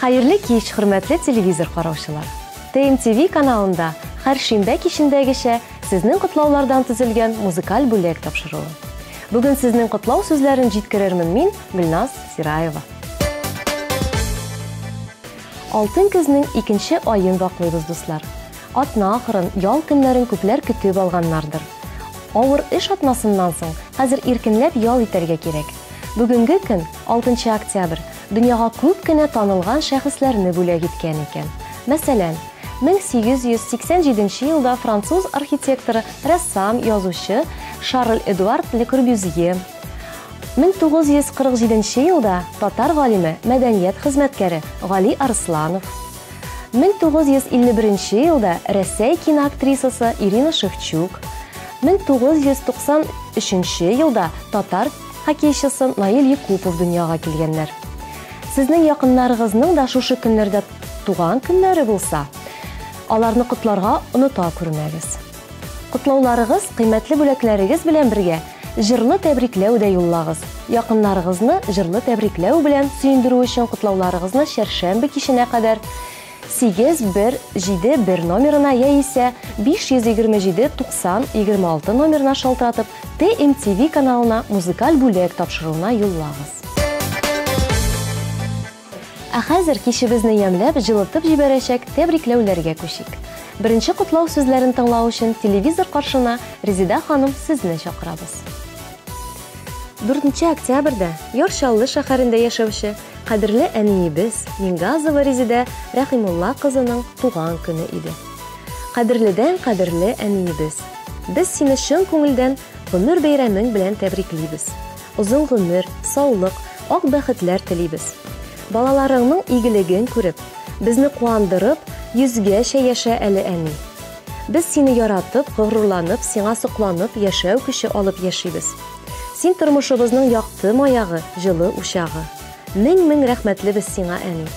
Хәерле кич, хөрмәтле телевизор караучылар. ТМТВ каналында һәр шимбә кичендәгечә сезнең котлаулардан төзелгән музыкаль бүләк тапшыруы. Бүген сезнең котлау сүзләрен җиткерермен мин, Гөлназ Сираева. Алтын көзнең икенче аен ваклыйбыз, дуслар. Атна ахырын, ял көннәрен күпләр көтеп алганнардыр. Авыр эш атнасыннан соң хәзер иркенләп ял итәргә кирәк. Бүгенге көн, 6 октябрь, дөньяга күп кенә танылган шәхесләрне бүләк иткән икән. Мәсәлән, 1887 елда француз архитекторы, рәссам, язучы Шарль Эдуард Ле Корбюзье, 1947 елда татар галиме, мәдәният хезмәткәре Гали Арсланов, 1951 елда Рәсәй киноактрисасы Ирина Шевчук, 1993 елда татар хоккейчысы Наил Якупов дөньяга килгәннәр. Сезнең якыннарыгызның да шушы көннәрдә туган көннәре булса, аларны котларга оныта күрмәгез. Котлауларыгыз, кыйммәтле бүләкләрегез белән бергә җырлы тәбрикләү дә юллагыз. Якыннарыгызны җырлы тәбрикләү белән сөендерү өчен котлауларыгызны чәршәмбе киченә кадәр 8171 номерына яисә 527 90 26 номерына шалтыратып ТМТВ каналына музыкаль бүләк тапшыруына юллагыз. Ә хәзер кичебезне ямьләп, җылытып җибәрәчәк тәбрикләүләргә күчик. Беренче котлау сүзләрен тыңлау өчен телевизор каршына Резеда ханым сезне чакырабыз. 4 октябрьдә Яр Чаллы шәһәрендә яшәүче кадерле әниебез Мингазова Резеда Рәхимулла кызының туган көне иде. Кадерледән кадерле әниебез, без сине чын күңелдән гомер бәйрәмең белән тәбриклибез. Озын гомер, саулык, ак бәхетләр телибез. Балаларыңның игелеген күреп, безне куандырып, йөзгәчә яшә әле әни. Без сине яратып, горурланып, сиңа сокланып, яшәү көче алып яшибез. Син тормышыбызның якты маягы, җылы учагы. Мең-мең рәхмәтлебез сиңа, әни.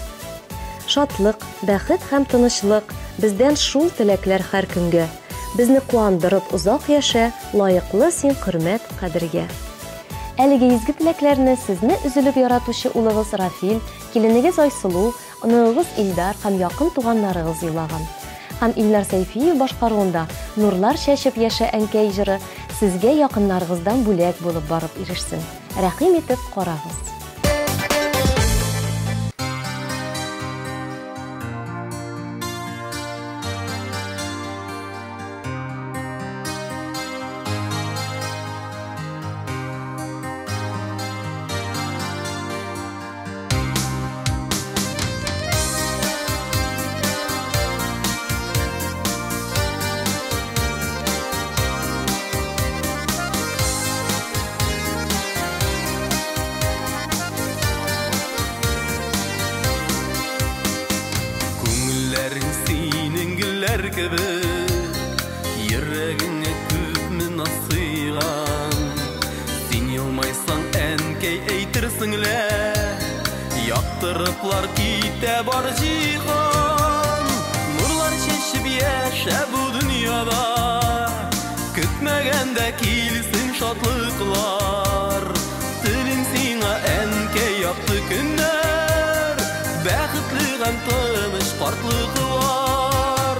Шатлык, бәхет һәм тынычлык бездән шул теләкләр һәр көнгә. Безне куандырып озак яшә, лаеклы син хөрмәт, кадергә. Әлеге изге теләкләрне сезне өзелеп яратучы улыгыз Рафил, киленегез Айсылу, оныгыгыз Илдар һәм якын туганнарыгыз юллаган. Һәм Илнар Сәйфиев башкаруында Нурлар чәчеп яшә әнкәй җыры сезгә якыннарыгыздан бүләк булып барып ирешсен. Рәхим итеп карагыз. Күңелләрең синең гөлләр кебек, йөрәгеңә күпме насыйган. Син елмайсаң, әнкәй, әйтерсең лә, яктырыплар китә бар җиһан. Нурлар чәчеп яшә бу дөньяда, көтмәгәндә килсен шатлыклар. Телим сиңа, әнкәй, якты көннәр, бәхетле һәм тыныч картлыклар.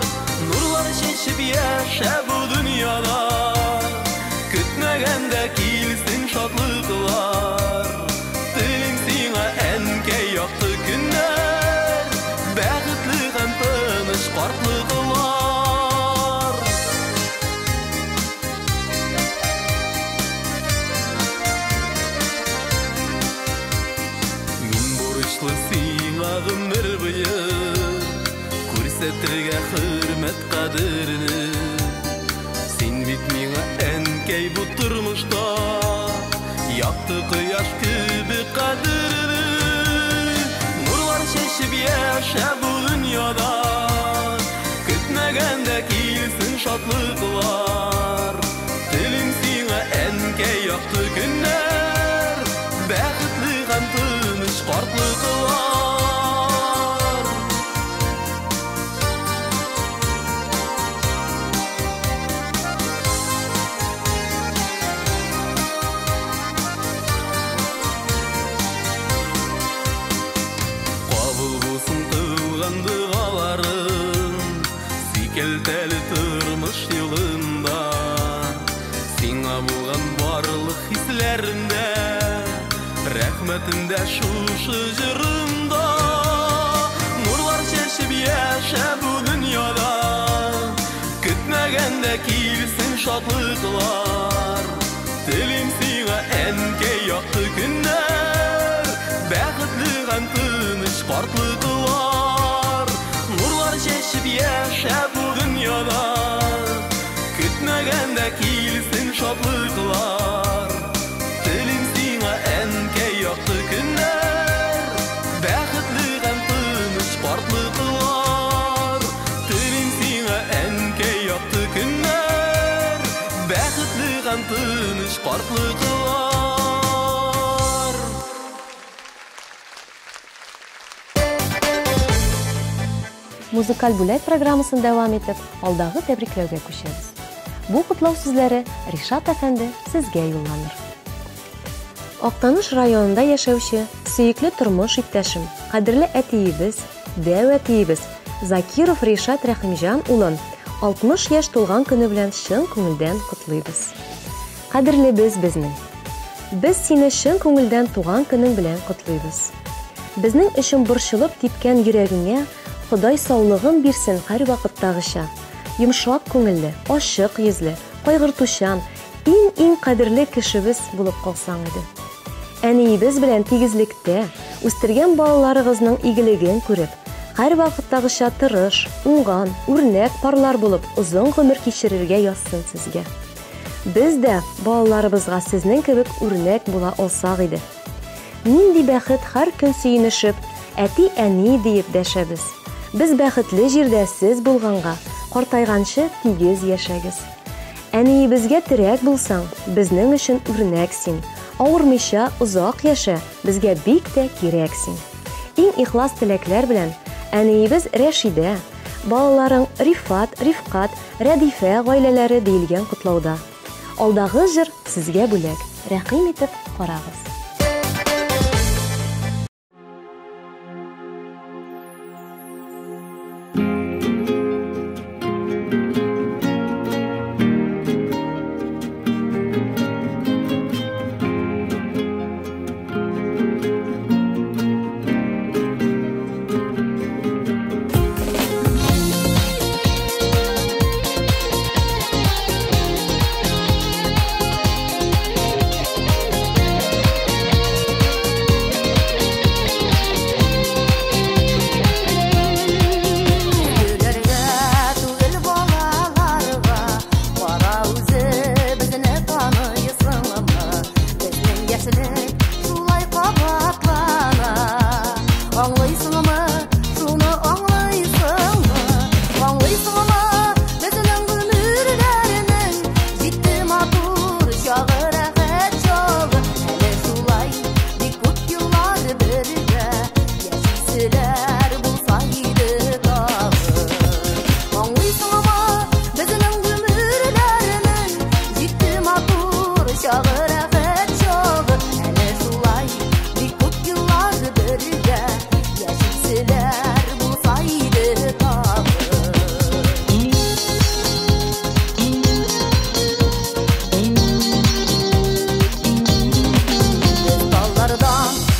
Нурлар чәчеп яшә бу дөньяда, көтмәгәндә килсен шатлыклар. Телим сиңа, әнкәй, якты көннәр, бәхетле һәм тыныч картлыклар. Мин бурычлы сиңа гомер буе, күрсәтергә хөрмәт кадерне. Син бит миңа, әнкәй, бу тормышта якты кояш кебек кадерле. Нурлар чәчеп яшә бу дөньяда, көтмәгәндә килсен шатлыклар. Телим сиңа, әнкәй, якты көннәр, бәхетле һәм тыныч картлыклар. Кабул булсын Сәлтәле тормыш юлында сиңа булган барлык хисләремдә, рәхмәтемдә шушы җырымда. Нурлар чәчеп яшә бу дөньяда, көтмәгәндә килсен шатлыклар. Телим сиңа, әнкәй, якты көннәр, бәхетле һәм тыныч картлыклар. Нурлар чәчеп яшә бу дөньяда, көтмәгәндә килсен шатлыклар. Телим сиңа, әнкәй, якты көннәр, бәхетле һәм тыныч картлыклар. Телим сиңа, әнкәй, якты көннәр, бәхетле һәм тыныч картлыклар. Музыкаль бүләк программасын дәвам итеп, алдагы тәбрикләүгә күчәбез. Бу котлау сүзләре Ришат әфәнде сезгә юлланыр. Актаныш районында яшәүче сөекле тормыш иптәшем, кадерле әтиебез, дәү әтиебез Закиров Ришат Рәхимҗан улын 60 яшь тулган көне белән чын күңелдән котлыйбыз. Кадерлебез безнең. Без сине чын күңелдән туган көнең белән котлыйбыз. Безнең өчен борчылып типкән йөрәгеңә Ходай саулыгын бирсен һәрвакыттагыча. Йомшак күңелле, ачык йөзле, кайгыртучан, иң-иң кадерле кешебез булып калсаң иде. Әниебез белән тигезлектә үстергән балаларыгызның игелеген күреп, һәрвакыттагыча тырыш, уңган, үрнәк парлар булып озын гомер кичерергә язсын сезгә. Без дә балаларыбызга сезнең кебек үрнәк була алсак иде. Нинди бәхет һәр көн сөенешеп, әти-әни диеп дәшәбез. Без бәхетле җирдә сез булганга, картайганчы тигез яшәгез. Әниебезгә терәк булсаң, безнең өчен үрнәк син. Авырмыйча озак яшә, безгә бик тә кирәк син. Иң ихлас теләкләр белән әниебез Рәшидә, балаларың Рифат, Рифкат, Рәдифә гаиләләре диелгән котлауда. Алдагы җыр сезгә бүләк. Рәхим итеп карагыз.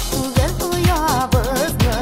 Түгел оябызны,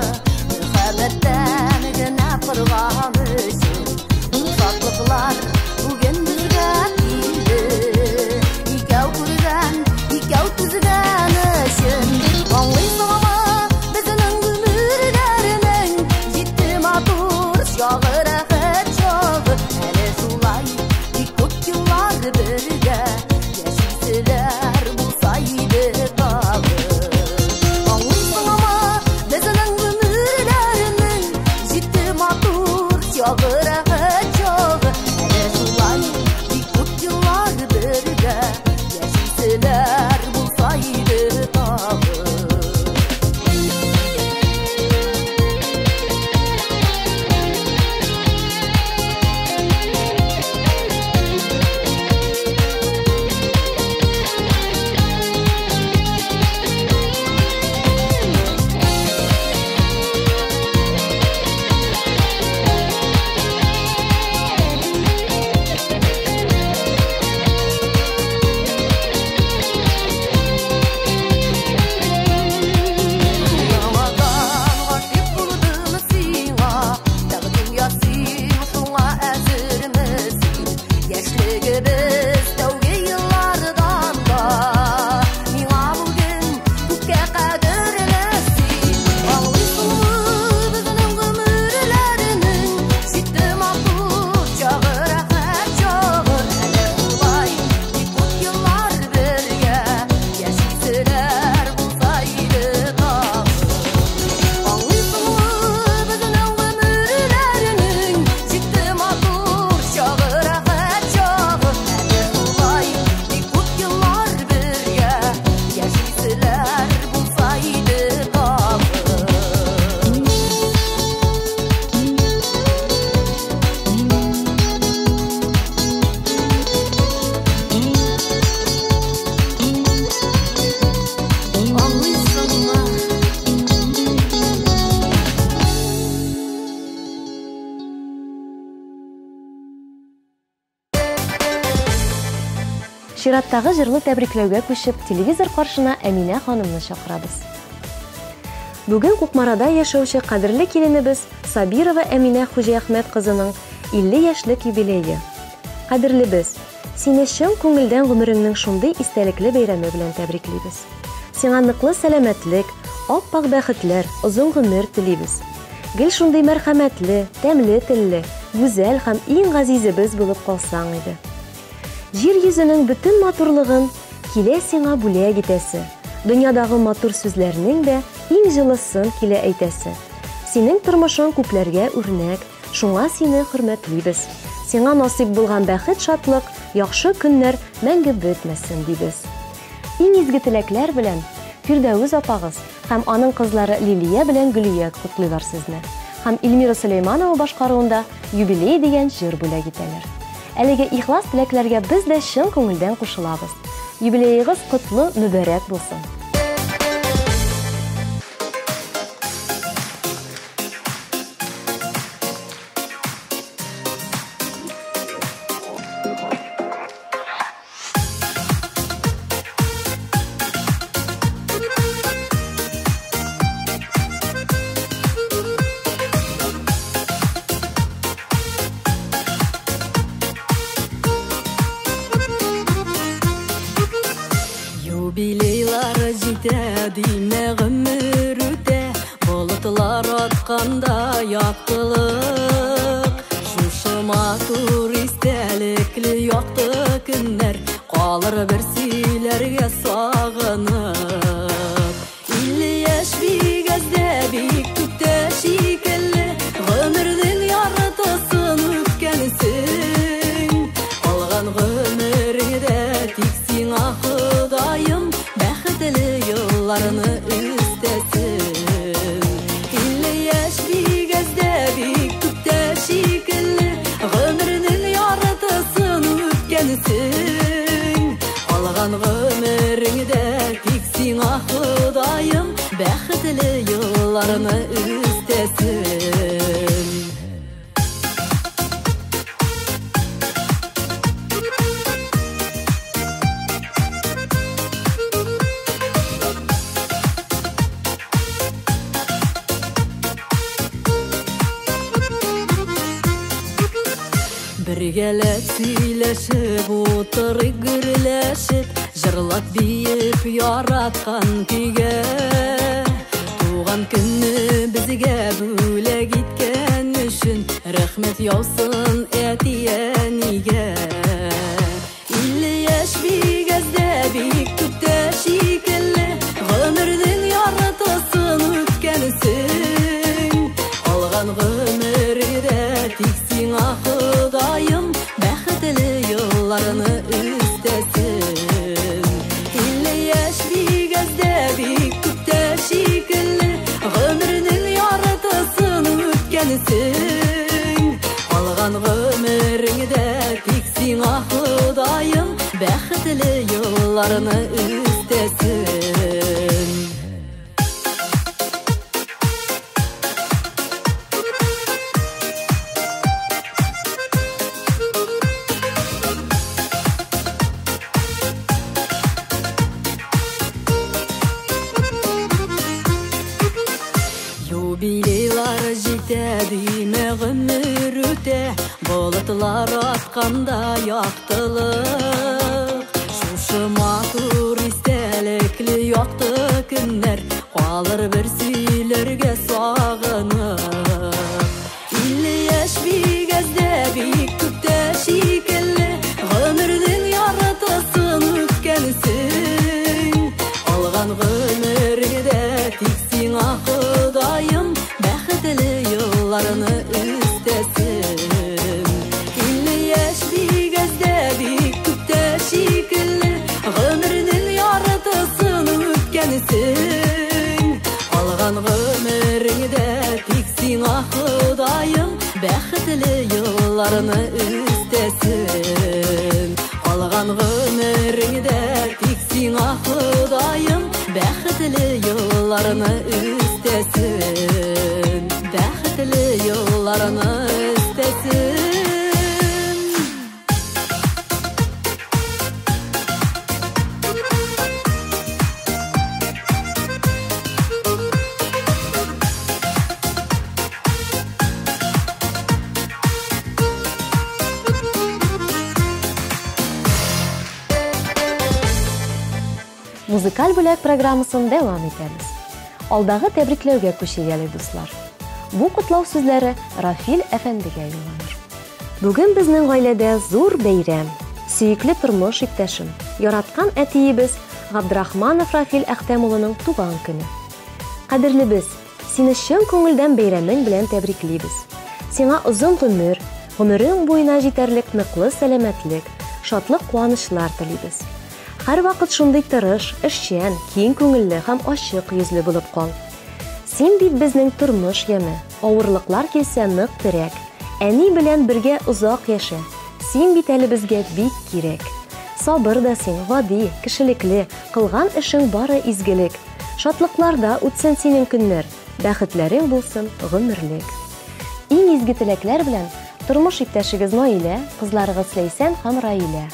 Чираттагы җырлы тәбрикләүгә күчеп, телевизор каршына Әминә ханымны чакырабыз. Бүген Кукмарада яшәүче кадерле киленебез Сабирова Әминә Хуҗиәхмәт кызының 50 яшьлек юбилее. Кадерлебез, сине чын күңелдән гомереңнең шундый истәлекле бәйрәме белән тәбриклибез. Сиңа ныклы сәламәтлек, ап-ак бәхетләр, озын гомер телибез. Гел шундый мәрхәмәтле, тәмле телле, гүзәл һәм иң газизебез булып калсаң иде. Җир йөзенең бөтен матурлыгын килә сиңа бүләк итәсе, дөньядагы матур сүзләрнең дә иң җылысын килә әйтәсе. Синең тормышың күпләргә үрнәк, шуңа сине хөрмәтлибез. Сиңа насыйп булган бәхет-шатлык, яхшы көннәр мәңге бетмәсен, дибез. Иң изге теләкләр белән Фирдәвес апагыз һәм аның кызлары Лилия белән Гөлия котлыйлар сезне. Һәм Эльмира Сөләйманова башкаруында Юбилей дигән җыр бүләк итәләр. Әлеге ихлас теләкләргә без дә чын күңелдән кушылабыз. Юбилеегыз котлы, мөбарәк булсын! Юбилейлар җитә, димә гомер үтә, болытлар атканда яктылык. Шушы матур истәлекле якты көннәр калыр бер сөйләргә сагынып. 50 яшь бик әз дә, бик күп тә шикелле, гомернең яртысын үткәнсең. Калган гомереңдә тик сиңа Ходаем бәхетле елларны өстәсен. 50 яшь бик әз дә, бик күп тә шикелле, гомернең яртысын үткәнсең. Калган гомереңдә тик сиңа Ходаем бәхетле елларны өстәсен. Бергәләп сөйләшеп, утырып гөрләшеп, җырлап биеп яраткан көйгә. Туган көнне безгә бүләк иткән өчен рәхмәт яусын әти-әнигә. 50 яшь бик әз дә, бик күп тә шикелле, гомернең яртысын үткәнсең. Калган гомердә тик сиңа Ходаем бәхетле елларны өстәсен. 50 яшь бик әз дә, бик күп тә шикелле, гомернең яртысын үткәнсең. Калган гомереңдә тик сиңа Ходаем бәхетле елларны өстәсен. Юбилейлар җитә, димә гомер үтә, болытлар атканда яктылык. Шушы матур истәлекле якты көннәр калыр бер сөйләргә сагынып. 50 яшь бик әз дә, бик күп тә шикелле, гомернең яртысын үткәнсең. Калган гомердә тик сиңа Ходаем бәхетле елларны өстәсен. 50 яшь бик әз дә, бик күп тә шикелле, гомернең яртысын үткәнсең. Калган гомереңдә тик сиңа Ходаем бәхетле елларны өстәсен. Калган гомереңдә тик сиңа Ходаем бәхетле елларны өстәсен. Бәхетле елларны өстәсен. Музыкаль бүләк программасын дәвам итәбез. Алдагы тәбрикләүгә күчик әле, дуслар. Бу котлау сүзләре Рафил әфәндегә юлланыр. Бүген безнең гаиләдә зур бәйрәм. Сөекле тормыш иптәшем, яраткан әтиебез Габдрахманов Рафил Әхтәм улының туган көне. Кадерлебез, сине чын күңелдән бәйрәмең белән тәбриклибез. Сиңа озын гомер, гомерең буена җитәрлек ныклы сәламәтлек, шатлык-куанычлар телибез. Һәрвакыт шундый тырыш, эшчән, киң күңелле һәм ачык йөзле булып кал. Син бит безнең тормыш яме, авырлыклар килсә нык терәк. Әни белән бергә озак яшә. Син бит әле безгә бик кирәк. Сабыр да син, гади, кешелекле, кылган эшең бары изгелек. Шатлыкларда үтсен синең көннәр, бәхетләрең булсын гомерлек. Иң изге теләкләр белән тормыш иптәшегез Наилә, кызларыгыз Ләйсән һәм Раилә.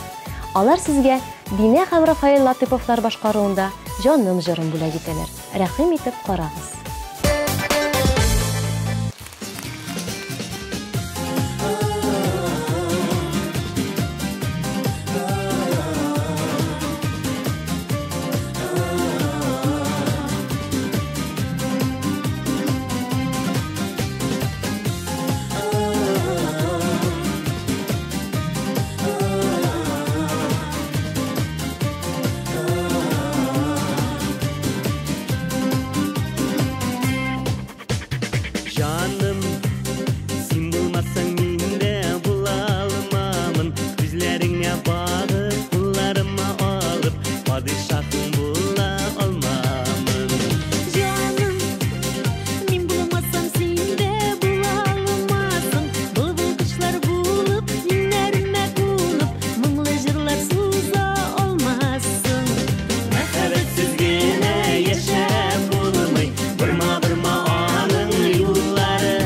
Алар сезгә Динә һәм Рафаэль Латыповлар башкаруында Җаным җырын бүләк итәләр. Рәхим итеп карагыз. Җаным, син булмасаң мин дә була алмамын. Күзләреңә багып, кулларыма алып, падишаһың була алмамын. Җаным, мин булмасам син дә була алмассың. Былбыл кошлар булып, иңнәремә кунып, моңлы җырлар суза алмассың. Мәхәббәтсез генә яшәп булмый, борма-борма аның юллары.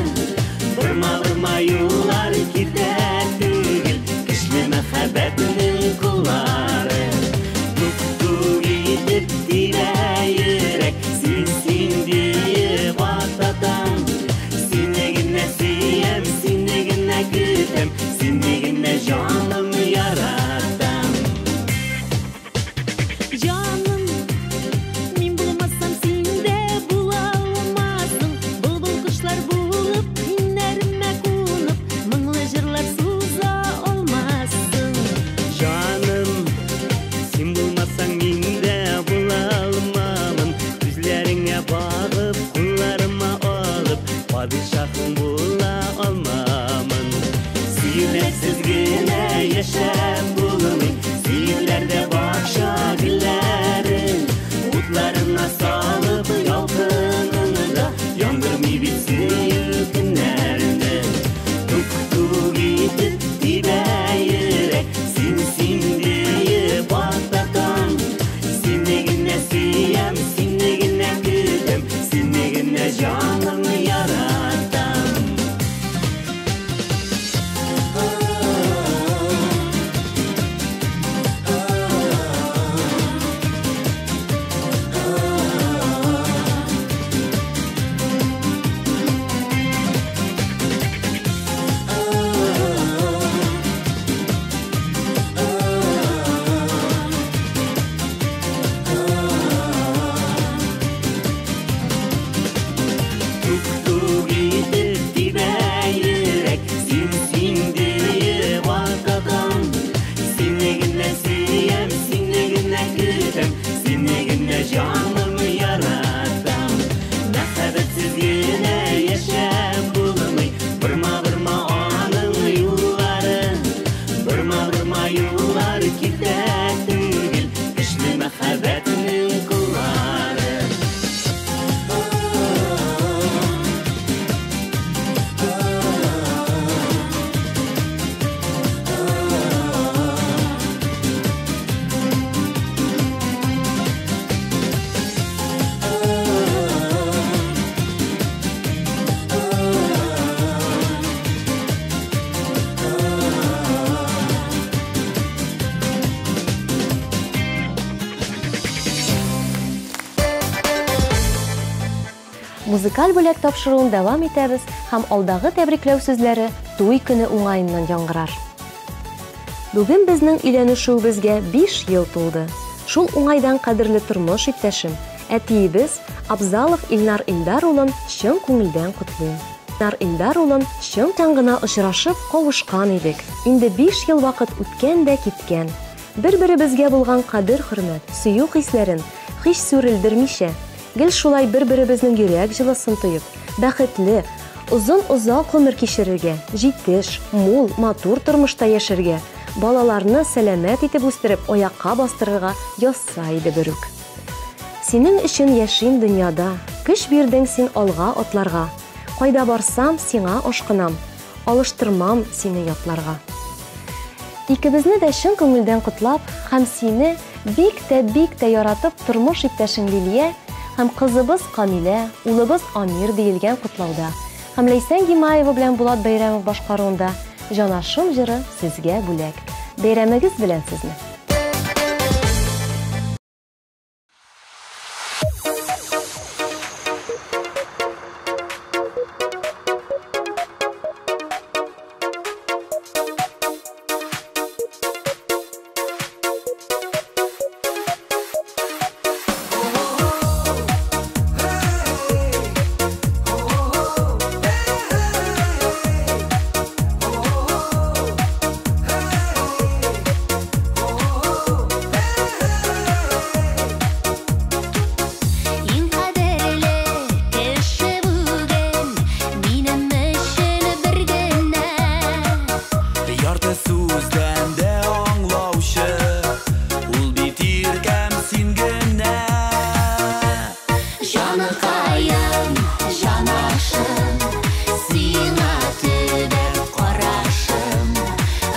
Борма-борма юллар китә түгел, көчле мәхәббәтнең куллары. Тук-тук итеп тибә йөрәк, син, син диеп ататам. Сине генә сөям, сине генә көтәм, сине генә җаным яратам. Җаным, мин булмасам син дә була алмассың. Былбыл кошлар булып, иңнәремә кунып, моңлы җырлар суза алмассың. Җаным, син булмасаң мин дә була алмамын. Күзләреңә багып, кулларыма алып, падишаһың була алмамын. Сөюләрсез генә яшәп булмый, сөюләрдә бакча гөлләре. Утларына салып ялкынын да, яндырмый бит сөю көннәрне. Тук-тук итеп тибә йөрәк, син, син диеп ататам. Сине генә сөям, сине генә көтәм, сине генә җаным яратам. Тук-тук итеп тибә йөрәк, син, син диеп ататам. Сине генә сөям, сине генә көтәм, сине генә җаным яратам. Мәхәббәтсез генә яшәп булмый, борма-борма аның юллары. Борма-борма юллар китә түгел, көчле мәхәббәтнең куллары. Музыкаль бүләк тапшыруын дәвам итәбез һәм алдагы тәбрикләү сүзләре туй көне уңаеннан яңгырар. Бүген безнең өйләнешүебезгә 5 ел тулды. Шул уңайдан кадерле тормыш иптәшем, әтиебез Абзалов Илнар Илдар улын чын күңелдән котлыйм. Илнар Илдар улын чын гына очрашып кавышкан идек. Инде 5 ел вакыт үткән дә киткән. Бер-беребезгә булган кадер-хөрмәт, сөю хисләрен һич сүрелдермичә, гел шулай бер-беребезнең йөрәк җылысын тоеп, бәхетле, озын-озак гомер кичерергә, җитеш, мул, матур тормышта яшәргә, балаларны сәламәт итеп үстереп, аякка бастырырга язса иде берүк. Синең өчен яшим дөньяда, көч бирдең син алга атларга. Кайда барсам, сиңа ашкынам, алыштырмам сине ятларга. Икебезне дә чын күңелдән котлап, һәм сине бик тә бик тә яратып тормыш иптәшең Лилия һәм кызыбыз Камилә, улыбыз Амир диелгән котлауда. Һәм Ләйсән Гимаева белән Булат Бәйрәмов башкаруында Җанашым җыры сезгә бүләк. Бәйрәмегез белән сезне! Иң кадерле кеше бүген минем өчен бер генә. Ярты сүздән дә аңлаучы, ул бит иркәм син генә. Җаныкаем, җанашым, сиңа төбәп карашым.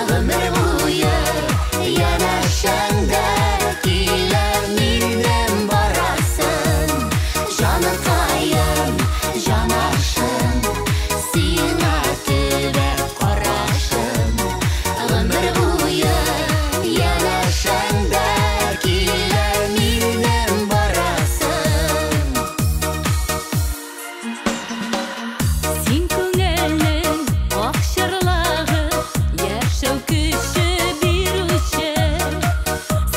Гомер буе янәшәңдә килә минем барасым. Җаныкаем, җанашым, сиңа төбәп карашым. Гомер буе янәшәңдә килә минем барасым. Син күңелнең ак чырлагы, яшәү көче бирүче.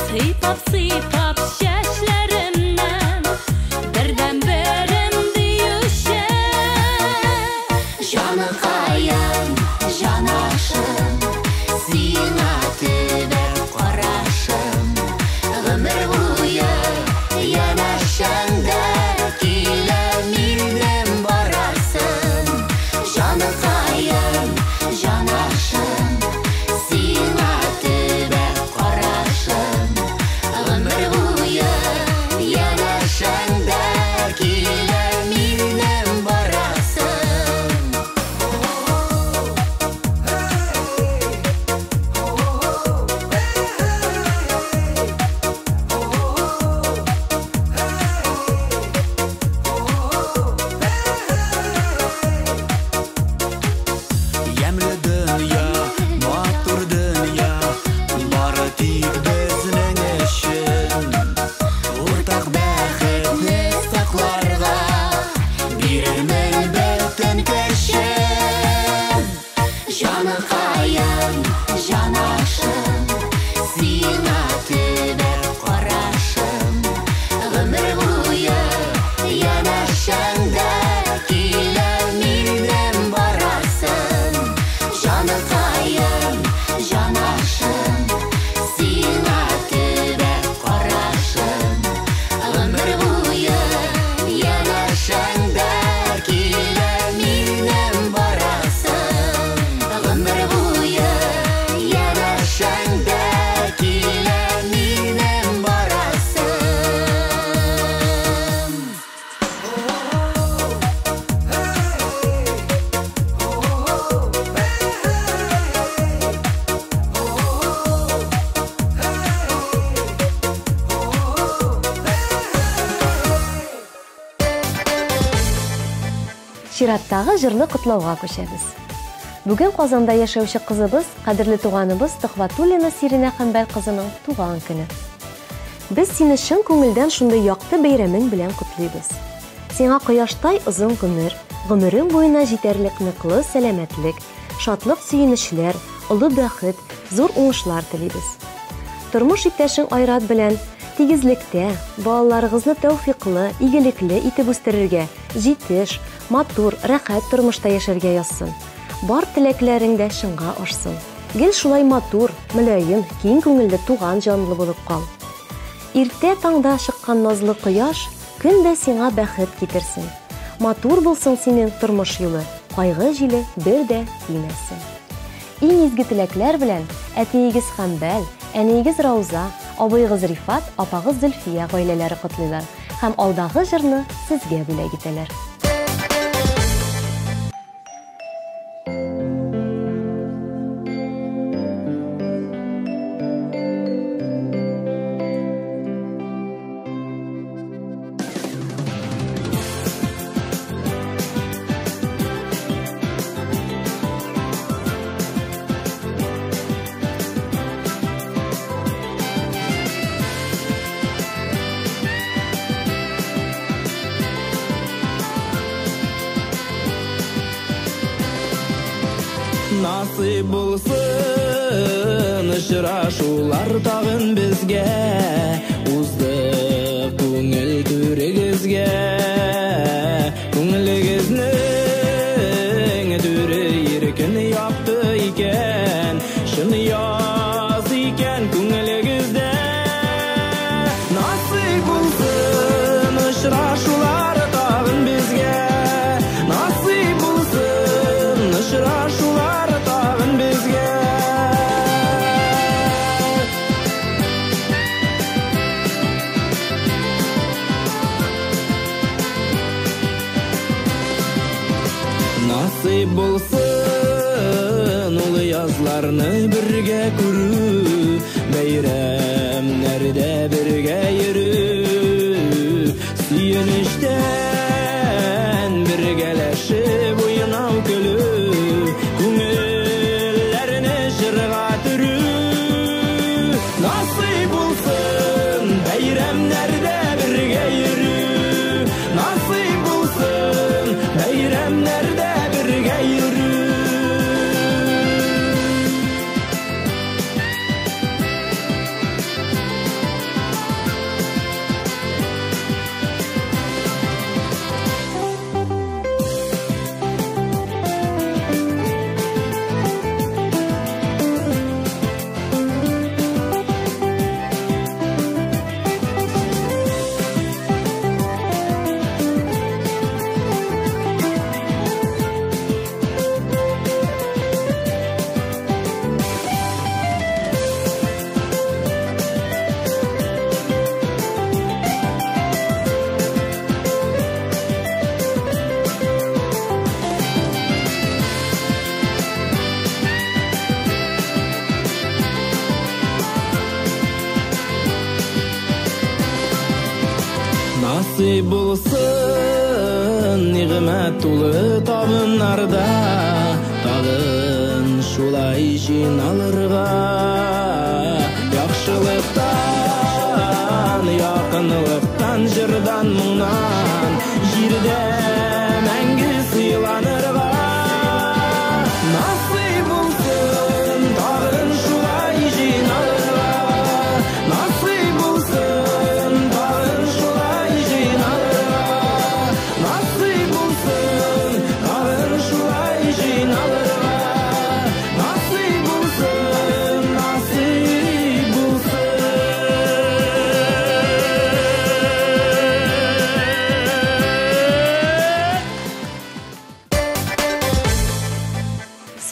Сыйпап-сыйпап чәчләремнән бердән-берем диюче. Җаныкаем, җанашым, сиңа төбәп карашым. Гомер буе янәшәңдә килә минем барасым. Җаныкаем, җанашым, сиңа төбәп карашым. Гомер буе янәшәңдә килә минем барасым. Ямьле дөнья, матур дөнья, бары тик безнең өчен. Уртак бәхетне сакларга бирермен бөтен көчем. Җаныкаем, җанашым, сиңа төбәп карашым. Гомер буе янәшәңдә килә минем барасым. Җаныкаем, җанашым, сиңа төбәп карашым. Гомер буе янәшәңдә килә минем барасым. Гомер буе янәшәңдә килә минем барасым. Чираттагы җырлы котлауга күчәбез. Бүген Казанда яшәүче кызыбыз, кадерле туганыбыз Төхвәтуллина Сиринә Хәмбәл кызының туган көне. Без сине чын күңелдән шундый якты бәйрәмең белән котлыйбыз. Сиңа кояштай озын гомер, гомерең буена җитәрлек ныклы сәламәтлек, шатлык-сөенечләр, олы бәхет, зур уңышлар телибез. Тормыш иптәшең Айрат белән Тигезлектә, балаларыгызны тәүфиклы, игелекле итеп үстерергә, җитеш, матур, рәхәт тормышта яшәргә язсын. Бар теләкләрең дә чынга ашсын. Гел шулай матур, мөлаем, киң күңелле туган җанлы булып кал. Иртә таңда чыккан назлы кояш көн дә сиңа бәхет китерсен. Матур булсын синең тормыш юлы, кайгы җиле бер дә тимәсен. Иң изге теләкләр белән әтиегез Хәмбәл, әниегез Рауза, абыегыз Рифат, апагыз Зөлфия гаиләләре котлыйлар һәм алдагы җырны сезгә бүләк итәләр. Насыйп булсын очрашулар тагын безгә, уздык күңел түрегезгә. Күңелегезнең түре иркен якты икән, чын яз икән күңелегездә. Насыйп булсын очрашулар тагын безгә, насыйп булсын очрашулар тагын безгә. Насыйп булсын ул язларны бергә күрү, бәйрәмнәрдә бергә йөрү, сөенечтән бергәләшеп уйнау көлү, күңелләрне җырга төрү. Насыйп булсын бәйрәмнәрдә бергә йөрү, насыйп булсын бәйрәмнәрдә бергә йөрү. Насыйп булсын нигъмәт тулы табыннарда, тагын шулай җыйналырга. Яхшылыктан, якынлыктан, җырдан, моңнан җирдә мәңге сыйланырга. Насыйп булсын тагын шулай җыйналырга, насыйп булсын тагын шулай җыйналырга, насыйп булсын тагын шулай җыйналырга, насыйп булсын, насыйп булсын.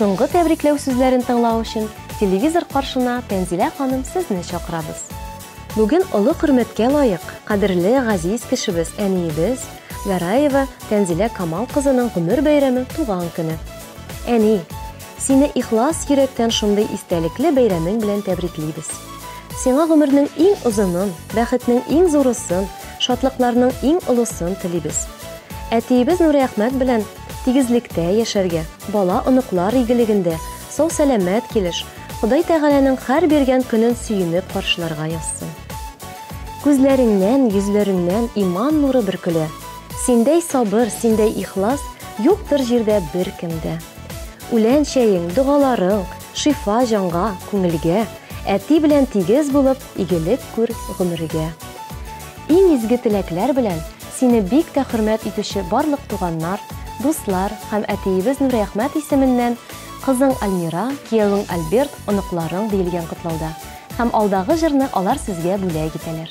Соңгы тәбрикләү сүзләрен тыңлау өчен телевизор каршына Тәнзилә ханым сезне чакырабыз. Бүген олы хөрмәткә лаек, кадерле, газиз кешебез, әниебез Гараева Тәнзилә Камал кызының гомер бәйрәме туган көне. Әни, сине ихлас йөрәктән шундый истәлекле бәйрәмең белән тәбриклибез. Сиңа гомернең иң озынын, бәхетнең иң зурысын, шатлыкларның иң олысын телибез. Әтиебез Нуриәхмәт белән тигезлектә яшәргә, бала оныклар игелегендә, сау-сәламәт килеш, Ходай Тәгаләнең һәр биргән көнен сөенеп каршыларга язсын. Күзләреңнән, йөзләреңнән иман нуры бөркелә. Синдәй сабыр, синдәй ихлас юктыр җирдә бер кемдә. Үлән чәең, догаларың, шифа җанга, күңелгә. Әти белән тигез булып, игелек күр гомергә. Иң изге теләкләр белән сине бик тә хөрмәт итүче барлык туганнар, дуслар һәм әтиебез Нуриәхмәт исеменнән кызың Альмира, киявең Альберт, оныкларың диелгән котлауда. Һәм алдагы җырны алар сезгә бүләк итәләр.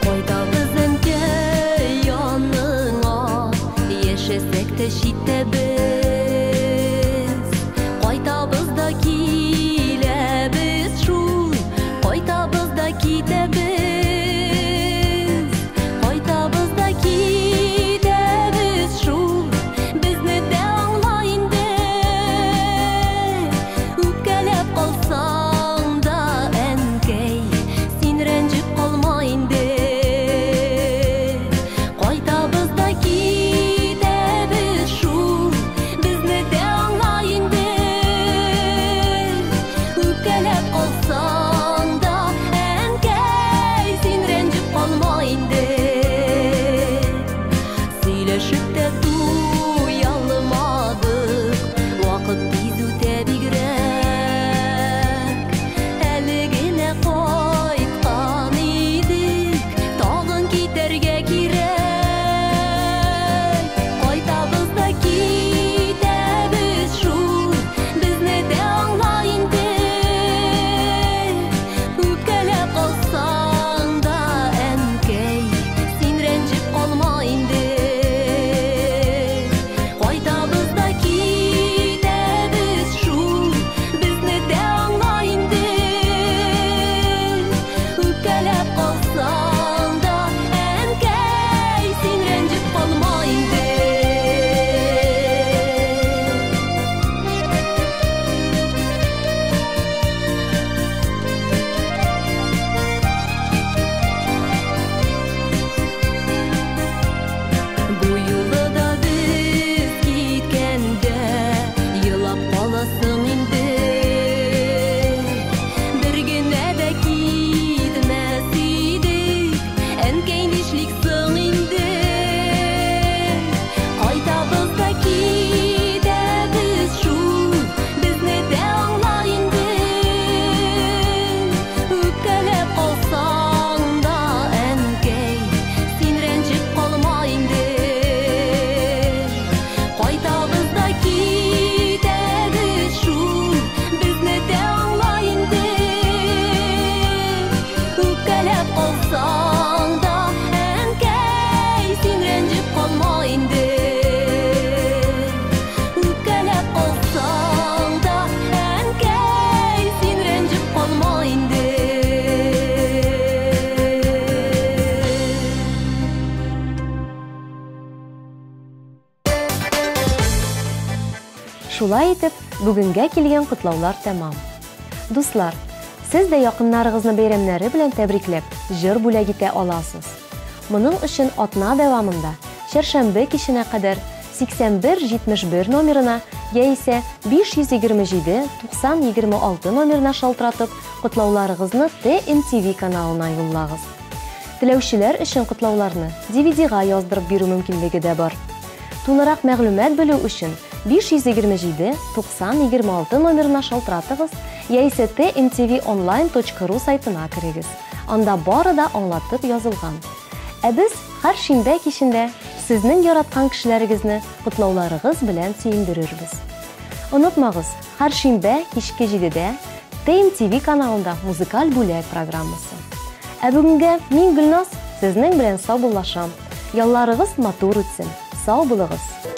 Кайтабыз әнкәй яныңа, яшәсәк тә читтә без. Кайтабыз да киләбез шул, кайтабыз да китәбез. Кайтабыз да китәбез шул, безне дә аңла инде. Үпкәләп калсаң да, әнкәй, син рәнҗеп калма инде. Кайтабыз да китәбез шул, безне дә аңла инде. Үпкәләп калсаң да, әнкәй, син рәнҗеп калма инде. Сөйләшеп тә туя алмадык, вакыт тиз үтә бигрәк. Әле генә кайткан идек, тагын китәргә кирәк. Кайтабыз да китәбез шул, безне дә аңла инде. Үпкәләп калсаң да, әнкәй, син рәнҗеп калма инде. Кайтабыз да китәбез шул, безне дә аңла инде. Үпкәләп калсаң да, әнкәй, син рәнҗеп калма инде. Бу юлы да без киткәндә елап каласың инде. Бер генә дә китмәс идек, әнкәй, нишлик соң инде? Кайтабыз да китәбез шул, безне дә аңла инде. Үпкәләп калсаң да, әнкәй, син рәнҗеп калма инде. Кайтабыз да китәбез шул, безне дә аңла инде. Үпкәләп калсаң да, әнкәй, син рәнҗеп калма инде. Үпкәләп калсаң да, әнкәй, син рәнҗеп калма инде. Шулай итеп, бүгенгә килгән котлаулар тәмам. Дуслар, сез дә якыннарыгызны бәйрәмнәре белән тәбрикләп, җыр бүләк итә аласыз. Моның өчен атна дәвамында чәршәмбе киченә кадәр 81 71 номерына яисә 527 90 26 номерына шалтыратып, котлауларыгызны TMTV каналына юллагыз. Теләүчеләр өчен котлауларны DVD-га яздырып бирү мөмкинлеге дә бар. Тулырак мәгълүмат белү өчен 527 90 26 номерына шалтыратыгыз яисә tmtvonline.ru сайтына керегез. Анда бары да аңлатып язылган. Ә без һәр шимбә кичендә сезнең яраткан кешеләрегезне котлауларыгыз белән сөендерербез. Онытмагыз, һәр шимбә кичке 7-дә TMTV каналында музыкаль бүләк программасы. Ә бүгенгә мин, Гөлназ, сезнең белән саубуллашам. Ялларыгыз матур үтсен. Сау булыгыз.